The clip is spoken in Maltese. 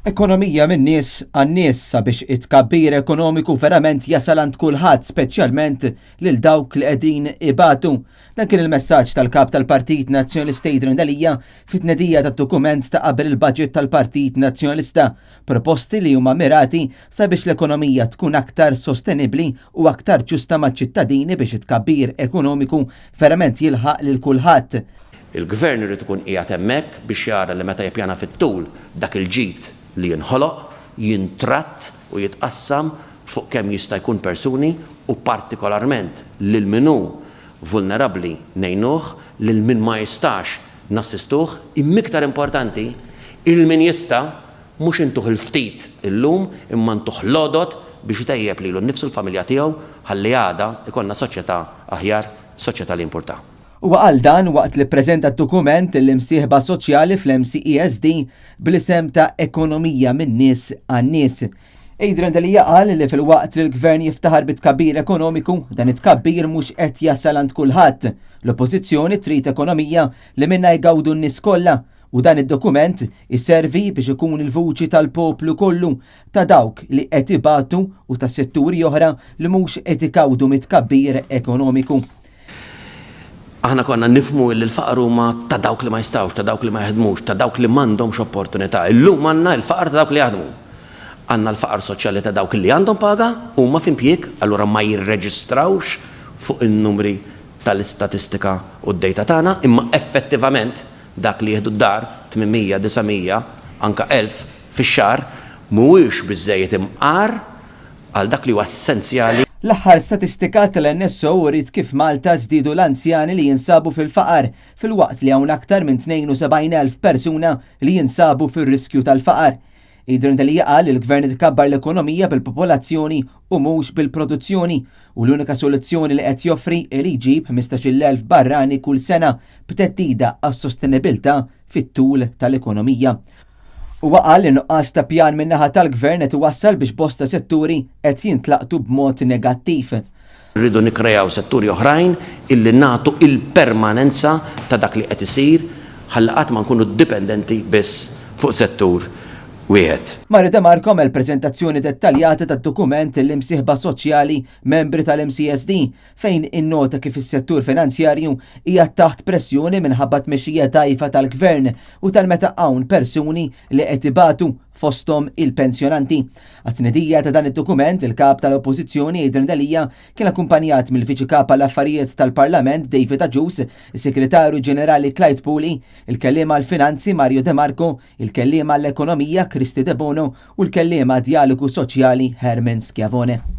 Ekonomija min-nies għan-nies sabiex it-tkabbir ekonomiku verament jasal għand kulħadd speċjalment lil dawk li qegħdin ibatu. Dan kien il-messaġġ tal-Kap tal-Partit Nazzjonalista Adrian Delia fit-tnedija tad-dokument ta' qabel il-budget tal-Partit Nazzjonalista, proposti li huma mirati sabiex l-ekonomija tkun aktar sostenibbli u aktar ġusta maċ-ċittadini biex it-tkabbir ekonomiku verament jilħaq lil kulħadd. Il-Gvern irid ikun qiegħed hemmhekk biex jara li meta jippjana fit-tul dak il-ġid li jinħoloq jintratt u jitqassam fuq kemm jista' jkun persuni u partikolarment lil min hu vulnerabbli ngħinuh, lil min ma jistax nassistuh, imma iktar importanti, 'il min jista' mhux intuh il-ftit illum imma ntuh l-għodod biex itejjeb lilu nnifsu u l-familja tiegħu ħalli għada jkollna soċjetà aħjar, soċjetà li jimpurtha. Huwa qal dan waqt li ppreżenta d-dokument lill-imsieħba soċjali fl-MCESD bl-isem ta' Ekonomija min-nies għan-nies. Adrian Delia qal li filwaqt li l-Gvern jiftaħar bit-tkabbir ekonomiku, dan it-tkabbir mhux qed jasal għand kulħadd. L-Oppożizzjoni trid ekonomija li minnha jgawdu n-nies kollha u dan id-dokument iservi biex ikun il-vuċi tal-poplu kollu, ta' dawk li qed ibatu u ta' setturi oħra li mhux qed ikawdu mit-tkabbir ekonomiku. Aħna konna nifhmu illi l-faqar huma ta' dawk li ma jistgħux, ta' dawk li ma jaħdmux, ta' dawk li m'għandhomx opportunità. Illum għandna l-faqar ta' dawk li jaħdmu. Għandna l-faqar soċjali ta' dawk li għandhom paga, huma f'impjieg, allura ma jirreġistrawx fuq in-numri tal-istatistika u d-data tagħna, imma effettivament dak li jieħdu d-dar, 800, 900, anke 1000 fix-xahar, mhuwiex biżżejjed imqar għal dak li huwa essenzjali. L-aħħar statistika tal-NSO uriet kif Malta żdiedu l-anzjani li jinsabu fil-faqar, filwaqt li hawn aktar minn 72,000 persuna li jinsabu fir-riskju tal-faqar. Adrian Delia qal li l-Gvern qed ikabbar l-ekonomija bil-popolazzjoni u mhux bil-produzzjoni u l-unika soluzzjoni li qed joffri hi li jġib 15,000 barrani kull sena b'theddida għas-sostenibilità fit-tul tal-ekonomija. Huwa qal li nuqqas ta' pjan min-naħa tal-Gvern qed iwassal biex bosta setturi qed jintlaqtu b'mod negattiv. Irridu nikkreaw setturi oħrajn illi nagħtu il-permanenza ta' dak li qed isir ħalli qatt ma nkunu dipendenti biss fuq settur wieħed. Mario De Marco għamel preżentazzjoni dettaljata tad-dokument lill-imsieħba soċjali membri tal-MCSD fejn innota kif is-settur finanzjarju qiegħed taħt pressjoni minħabba tmexxija dgħajfa tal-Gvern u tal-meta hawn persuni li qed ibatu fosthom il-pensjonanti. Għat-tnedija ta' dan id-dokument, il-Kap tal-Oppożizzjoni Adrian Delia kien akkumpanjat mill-Viċi Kap għall-Affarijiet tal-Parlament David Agius, is-Segretarju Ġenerali Clyde Puli, il-Kelliem għall-Finanzi Mario De Marco, il-Kelliem għall-Ekonomija Kristy Debono u l-Kelliem għad-Djalogu Soċjali Herman Schiavone.